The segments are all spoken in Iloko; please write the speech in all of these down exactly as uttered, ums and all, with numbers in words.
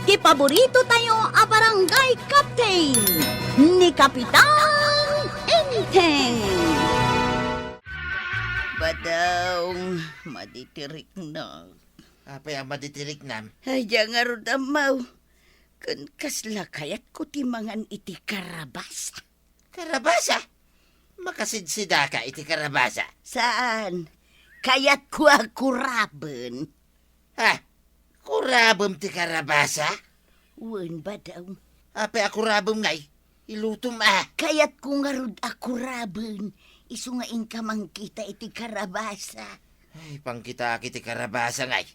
Ti paborito tayo a barangay captain, ni Kapitan Enteng. Badong, maditirikna. Apay a maditiriknam? Ay, diak ngarud ammo. Ken kasla kayatko ti mangan iti karabasa. Karabasa? Makasidsidaka iti karabasa? Saan? Kayatko a kuraben. Ha? Kurabem ti karabasa? Wen, Badong. Apay a kurabem ngay? Ilutom a. Kayatko ngarud a kuraben. Isu nga inka mangkita iti karabasa. Ay, pangkitaak iti karabasa ngay.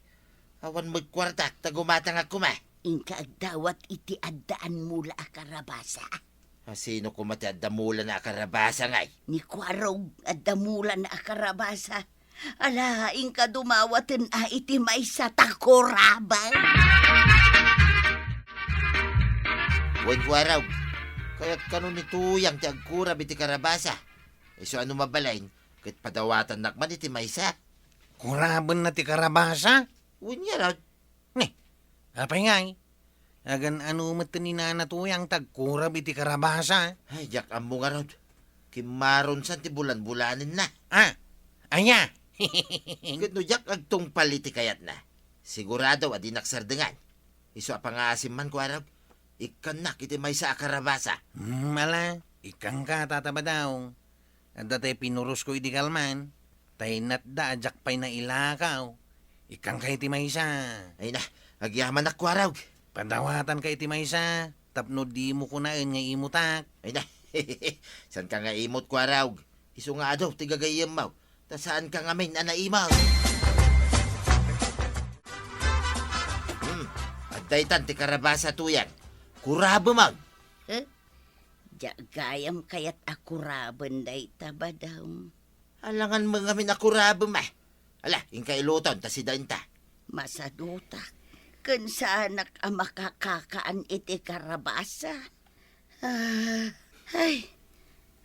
Awan met kuartak ta gumatangak koma. Inka agdawat iti addaan mula a karabasa. A, sino koma ti adda mulana a karabasa ngay? Ni Kuarog, adda mulana a karabasa. Ala, inka dumawaten a iti maysa ta kuraben. Wen, Kuarog, kayat kano ni Tuyang ti agkurab iti karabasa. Isu a no mabalin, ket padawatannak man iti maysa. Kurabenna ti karabasa? Wen ngarud. Ni, apay ngay? Agan-ano met ni Nana Tuyang ti agkurab iti karabasa? Ay, diak ammo ngarud. Kimmarunsan ti bulan-bulanenna. Ah, aya? Ket no diak agtungpal iti kayatna, sigurado a dinak sardengan. Isu a pangaasim man, Kuarog, ikkannak iti maysa a karabasa. Hmm, ala, ikkanka, Tata Badong. Adda tay pinurosko idi kalman, ta inatda a diak pay nailakaw. Ikkanka iti maysa. Ay na, agyamanak, Kuarog. Padawatanka iti maysa, tapno dimo kunaen nga imutak. Ay na, saanka nga imut, Kuarog. Isu nga adu ti gagayyemmo, ta saanka ngamin a naimut. Hmm, adda itan ti karabasa, Tuyang. Kurabem man. Eh? Diak gayam kayat a kuraben dayta, Badong. Alangan met ngamin a kurabem, a. Ala, inka iluton ta sida inta. Masadutak, ken saanak a makakakaan iti karabasa. Ah, ay,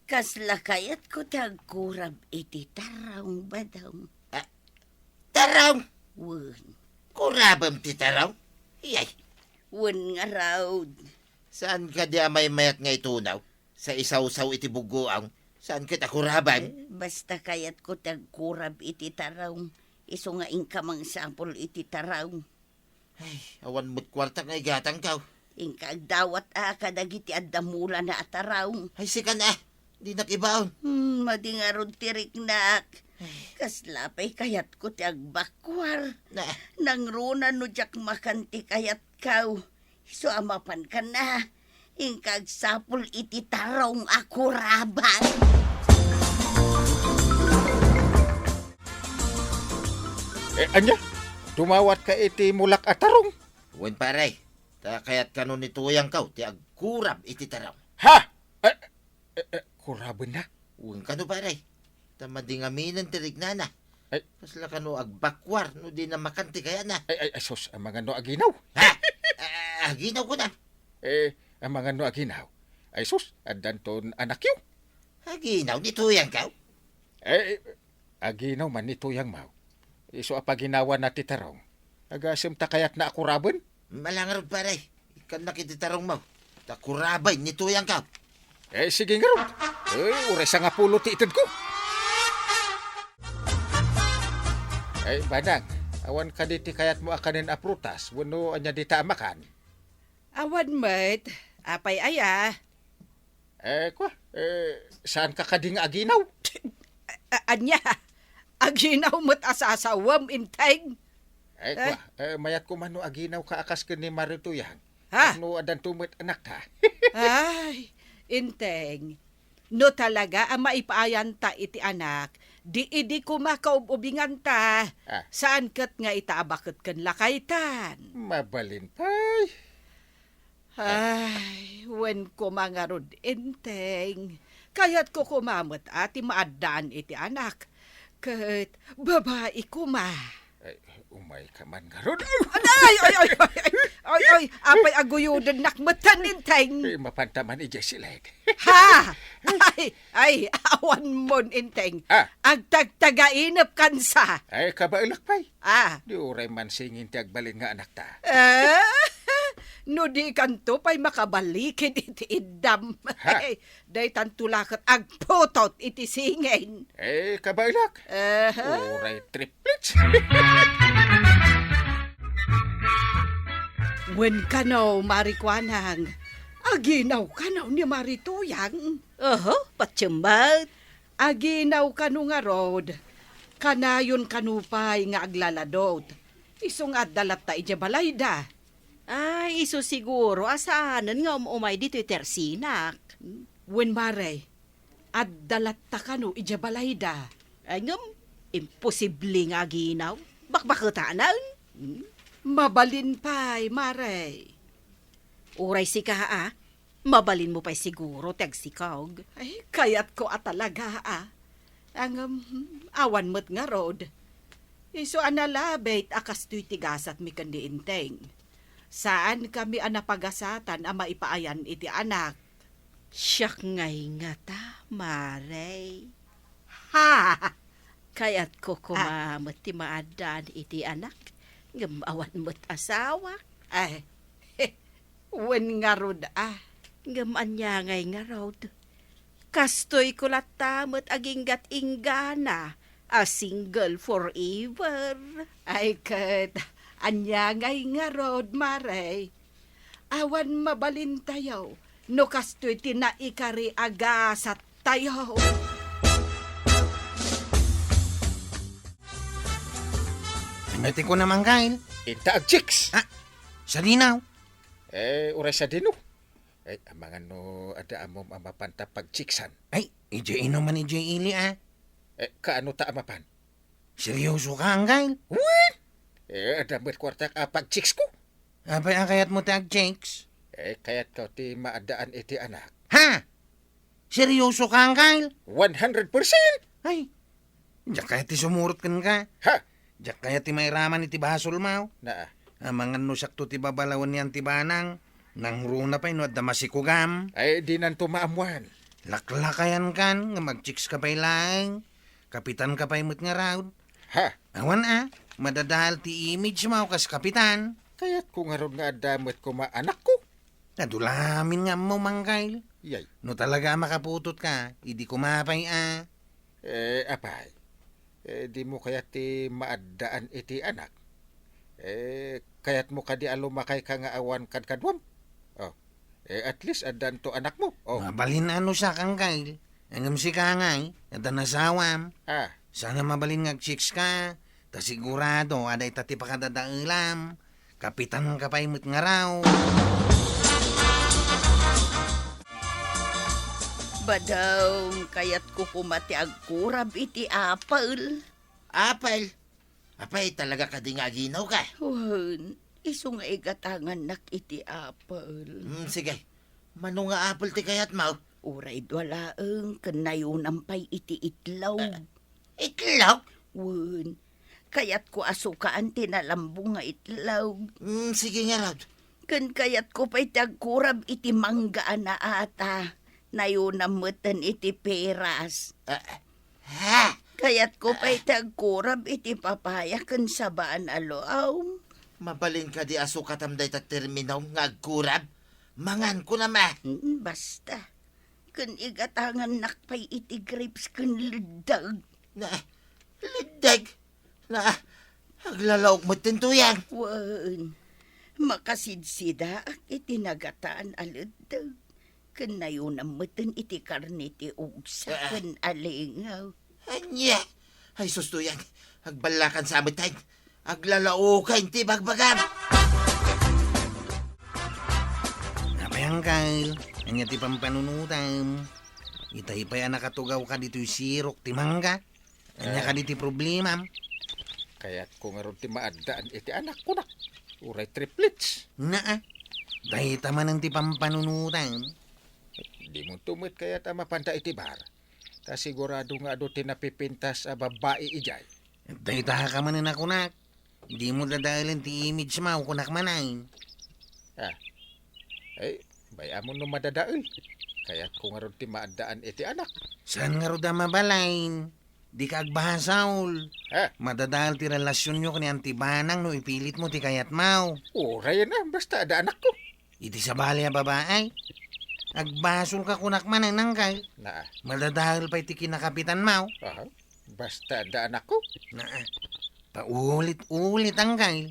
kasla kayatko ti agkurab iti tarong, Badong. Ah, tarong? Wen. Kurabem ti tarong? Iyay. Wen ngarud. Saan kadi a maymayat nga itunaw? Sa isawsaw iti buggoang, saan ket a kuraben? Eh, basta kayatko ti agkurab iti tarong, isu nga inka mangsapul iti tarong. Ay, awan met kuartak nga igatangko. Inka agdawat a kadagiti adda mulana a tarong. Ay, sikan a, dinak ibaon. Hmm, madi ngarud ti riknak. Ay. Kasla pay kayatko ti agbakuar. Na. Nangruna no diak makan ti kayatko. Isu a mapankan a, inka agsapul iti tarong a kuraben. Eh, ania? Dumawatka iti mulak a tarong? Wen, pare. Ta kayat kano ni Tuyangko ti agkurab iti tarong. Ha? Eh, Eh, eh, kurabenna? Wen kano, pare. Ta madi ngaminen ti riknana. Ay. Kasla kano agbakuar no dina makan ti kayatna. Ay, ay, ay, sus, amangan no aginaw. Ha? Ah, aginaw ko na. Eh, amangan no aginaw. Ay, sus, addanton anakyo. Aginaw ni Tuyangko? Eh, aginaw man ni Tuyangmo. Isu a paginawana ti tarong. Agasem ta kayatna a kuraben? Ala ngarud, pare. Ikkannak iti tarongmo. Ta kuraben ni Tuyangko. Eh, sige ngarud. Eh, uray sangapulo ti itedko. Eh, Badong, awan kadi ti kayatmo a kanen a prutas, wenno ania dita a makan? Awan met. Apay aya? Eh, kua, eh, saanka kadi nga aginaw? A-, ania? Aginaw met a sasawem, Enteng? Eh, kua, eh, mayat koma no aginawka a kas ken ni Marituyang. Ha? Tapno addanto met anakta. Ay, Enteng. No talaga a maipaayan ta iti anak, di idi koma kaub-ubingan ta. Ah. Saan ket nga ita a baket ken lakay tan. Mabalin pay. Ay, wen koma ngarud, Enteng. Kayatko koma met a ti maaddaan iti anak. Ket babai koma. Ay, um, Ay, kaman ngarud. Ay, ay, ay, ay, ay, ay, ay, apay aguyodennak metten, Enteng? Eh, mapanta man idiay sileg. Ha? Ay, ay, awan mon, Enteng. Ah. Agtagtagainep kansa. Ay, kabaelak pay. Ah. Di uray mansingin ti agbalin nga anakta. Eh? No di kanto pay makabalikin iti iddam. Ha? Ay, daytanto la ket agputot iti singin. Eh, kabaelak. Aha. Uray triplets. Wen kano, Mari Kuanang. Aginaw kano ni Mari Tuyang. Oho, patiem met. Aginaw kano ngarud. Kanayon kano pay nga aglaladot. Isu nga adda latta idiay balayda. Ay, isu siguro a saanen nga um-umay ditoy tersinak. Wen, Mare, adda latta kano idiay balayda? Ay, ngem, imposible nga aginaw. Bakbaketanan. Hmm? Mabalin pay, Mare. Uray sika, a, mabalinmo pay siguro ti agsikog. Ay, kayatko a talaga, a. Ngem, hmm, awan met ngarud. Isu a nalabit a kastoy ti gasatmi ken ni Enteng. Saankami a napagasatan a maipaayan iti anak. Siak ngay ngata, Mare. Ha! Kayatko koma met ti maaddaan iti anak, ngem awan met asawak. Ay, wen ngarud, a. Ngem ania ngay ngarud? Kastoyko latta met aginggat-inggana a single forever. Ay ket, ania ngay ngarud, Mare? Awan mabalintayo no kastoy ti naikari a gasattayo. Ania ti kunam, Angkel? Inta agchicks. Ah, sadino? Eh, uray sadino? Ay, amangan no adda ammom a mapanta pagchicksan. Ay, idiay inuman idiay ili, a. Eh, kaano ta a mapan? Seryoso ka, Angkel? Wen! Eh, adda met kuartak a pagchicks ko. Apay a kayatmo ti agchicks? Eh, kayatko ti maaddaan iti anak. Ha? Seryoso ka, Angkel? One hundred percent! Ay, diak kayat ti sumurot kenka. Ha? Diak kayat ti mairaman iti basolmo. Naa. Amangan no siakto ti babalawen ni Auntie Banang, nangruna pay no adda masikugam. Ay, dinanto maammuan. Laklakayankan nga magchicks ka pay laeng. Kapitan ka pay met ngarud. Ha? Awan a, madadael ti image mo kas kapitan. Kayatko ngarud nga adda met koma anakko. Adu la amin nga ammom, Angkel. Yay. No talaga a makaputot ka, idi koma pay a. Eh, apay, eh, dimo kayat ti maaddaan iti anak? Eh, kayatmo kadi a lumakayka nga awan kadkaduam? Oh, eh, at least addanto anakmo. Oh. Mabalin a no siak, Angkel. Ngem sika ngay, adda nasawam. Ah. Saan a mabalin nga agchicks ka, ta sigurado a dayta ti pakadadaelam. Kapitan ka pay met ngarud. Badong, kayatko koma ti agkurab iti apel. Apel? Apay, talaga kadi nga aginaw ka? Wen, isu nga igatangannak iti apel. Hmm, sige. Mano nga apel ti kayatmo? Uray dua laeng, ken nayonam pay iti itlog. Ah, itlog? Wen, kayatko a sukaan ti nalambong nga itlog. Hmm, sige ngarud. Ken kayatko pay ti agkurab iti mangga a naata. Nayonam metten iti peras. Ah, ha? Kayatko pay ti agkurab iti papaya ken sabaan a luom. Mabalin kadi a sukatam dayta termino nga agkurab? Mangan ko na ma. Mm, basta. Ken igatangannak pay iti grapes ken leddeg. Na, leddeg? Na, aglalaok met ti tuyang. Wen, makasidsidaak iti nagatan a leddeg. Ken nayonam metten iti karne ti ugsa Ah. ken alingaw. Ania? Ay, sus, tuyang. Agballakan sa met, ay. Aglalaokan ti bagbagam. Apay, Angkel, ania ti pampanunotam? Itay pay a nakatugaw ka ditoy sirok ti mangga. Ania Ah. kadi ti problemam? Kayatko ngarud ti maaddaan iti anakko na. Uray triplets. Naa. Dayta manen ti pampanunotam. Dimonto met kayat a mapanta iti bar. Ta sigurado nga adu ti napipintas a babbai idiay. Dayta ka manen a kunak. Dimo dadaelen ti image mo, kunak man ay. Ah. Ay, bay-am no madadael. Kayatko ngarud ti maaddaan iti anak. Saan ngarud a mabalin? Dika agbasol. Ah. Madadael ti relasionyo ken ni Auntie Banang no ipilitmo ti kayatmo. Uray na, basta adda anakko. Iti sabali a babae, agbasolka kunak man, angkay. Naa. Madadael pay ti kinakapitanmo. Aha. Basta adda anakko. Naa. Paulit-ulit, angkay.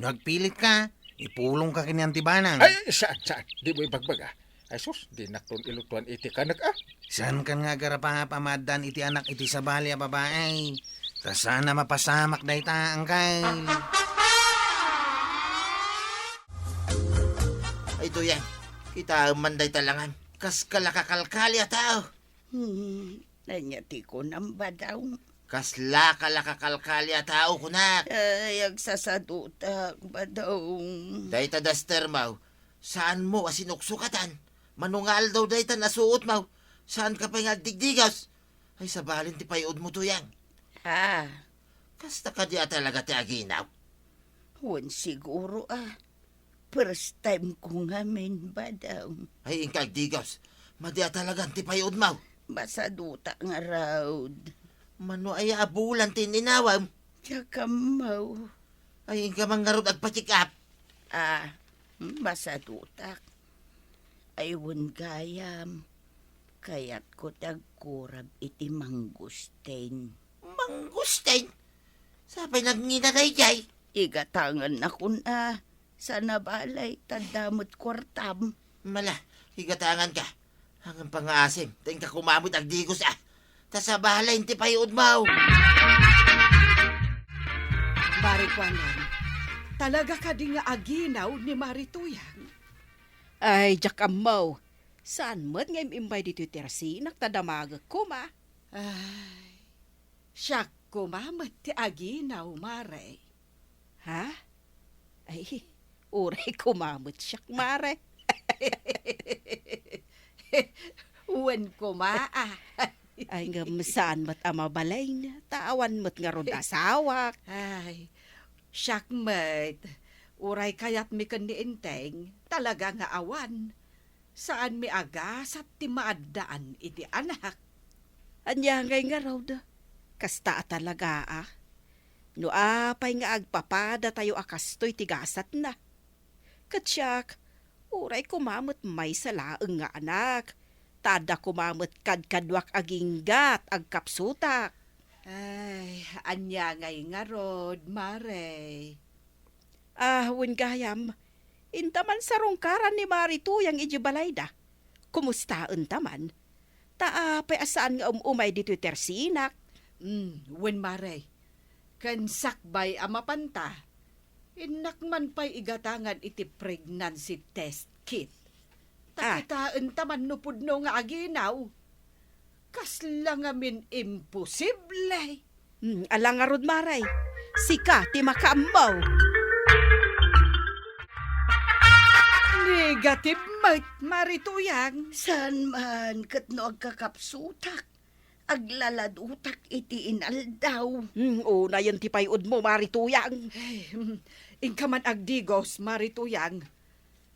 No agpilitka, ipulongka ken ni Auntie Banang. Ay, saan, saan? Dimo ibagbaga. Ay sus, dinakon ilutuan iti kanek, ah. Saankan nga agarapap a maaddaan iti anak iti sabali a babae? Ta saan a mapasamak dayta, angkay. Ay, Tuyang, kitaem man dayta langam. Kas kalakakalkali a tao. Hmm, ania ti kunam, Badong? Kas kalakakalkali a tao, kunak. Ay, agsasadutak, Badong. Dayta daster mo, saanmo a sinuksukatan? Mano nga aldaw dayta nasuot mo, saanka pay nga agdigdigaw? Ay, sabalin ti pay-odmo, Tuyang. Ah. Kasta kadi a talaga ti aginaw? Wen siguro, ah. First time ko ngamin, Badong. Ay, inka agdigaw. Madi a talagan ti pay-odmo. Masadutak ngarud. Mano aya a bulan ti ininawam? Diak ammo. Ay, inka man ngarud agpa-check up. Ah, masadutak. Ay, wen gayam. Kayatko ti agkurab iti mangustin. Mangustin? Sapay nagngina daydiay? Igatangannakon a. Saan a balay, ta adda met kuartam. Mala, igatanganka. Ngem pangaasim, ta inka koma met agdigos a. Ta sabali ti pay-odmo. Mari Kuanan, talaga kadi nga aginaw ni Mari Tuyang? Ay, diak ammo. Saan met nga im-imbay ditoy tersinak ta damagek koma. Ay, siak koma met ti aginaw, Mare. Ha? Ay, uray koma met siak, Mare. Wen koma, ah. Ay, ngem saan met a mabalin, ta awan met ngarud asawak. Ay, siak met, uray kayatmi ken ni Enteng, talaga nga awan. Saanmi a gasat ti maaddaan iti anak. Ania ngay ngarud? Kasta a talaga a. No apay nga agpapadatayo a kastoy ti gasatna. Ket siak, uray koma met maysa laeng nga anak, ta adda koma met kadkaduak aginggat agkapsutak. Ay, ania ngay ngarud, Mare? Ah, wen gayam, inta man sarungkaran ni Mari Tuyang idiay balayda. Kumustaenta man? Ta apay a saan nga um-umay ditoy tersinak? Mm, wen, Mare. Ken sakbay a mapanta, innak man pay igatangan iti pregnancy test kit. Ta Ah. kitaenta man no pudno nga aginaw. Kasla ngamin imposible. Hmm, ala ngarud, Mare. Sika ti makaammo. Negative met, Mari Tuyang. Saan man, ket no agkakapsutak, aglaladutak iti inaldaw. Hmm, unayen ti pay-odmo, Mari Tuyang. Ay, hmm, inka man agdigos, Mari Tuyang.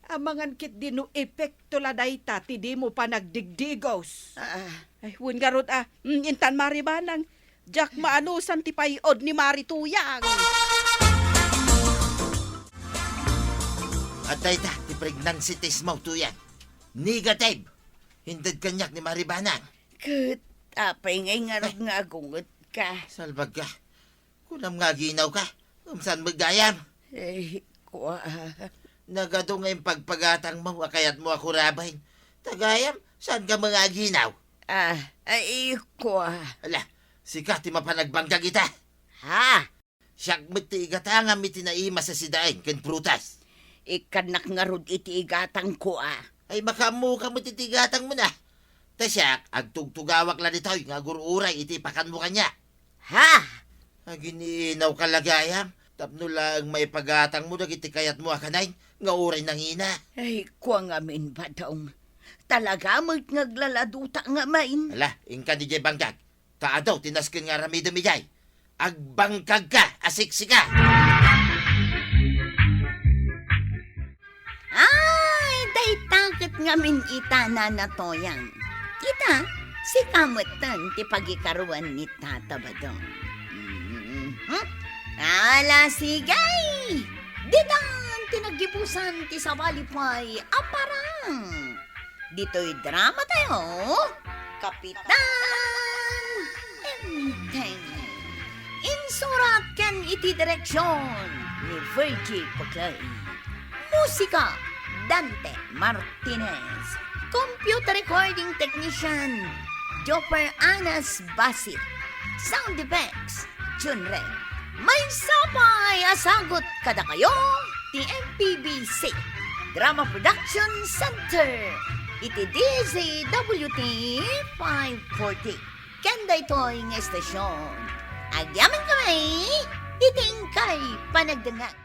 Amangan ketdi no epekto la dayta ti dimo panagdigdigos. Ah. Ay, wen ngarud a. Mm, intan, Mari Banang. Diak maanusan ti pay-od ni Mari Tuyang. Adda ita ti pregnancy test mo, Tuyang. Negative. Inted kaniak ni Mari Banang. Ket apay ngay ngarud nga agungetka? Salbagka. Kunam nga aginawka, ngem saan met gayam? Eh, kua. Nagadu nga impagpagatangmo a kayatmo a kuraben. Ta gayam, saanka met nga aginaw? Ah, ay, kua. Ala, sika ti mapan agbangkag ita. Ha? Siak met ti igatangam iti naimas a sidaen ken prutas. Ikkannak ngarud iti igatangko, a. Ay, makaammoka met iti igatangmona. Ta siak, agtugtugawak la ditoy nga agur-uray iti ipakanmo kaniak. Ha? Aginiinawka la gayam, tapno laeng maipagatangmo dagiti kayatmo a kanen nga uray nangina. Ay, kua ngamin, Badong. Talaga met nga aglaladutak ngamin. Ala, inka diay bangkag. Ta adu ti nasken nga aramidem idiay. Agbangkagka a siksika! Amin ita, Nana Toyang. Ita, sika metten ti pagikaruan ni Tata Badong. Mhm. Ala, sige! Ditan ti naggibusan ti sabali pay a parang. Ditoy drama tayo, Kapitan Enteng. Insurat ken iti direksyon ni Virgie Puclay. Musika, Dante Martinez. Computer recording technician, Jopper Anas Basit. Sound effects, Junren. Maysa pay a sagut kadakayo ti M P B C Drama Production Center iti D Z W T five forty. Ken daytoy nga estasyon, agyamankami iti inkay panagdengngeg.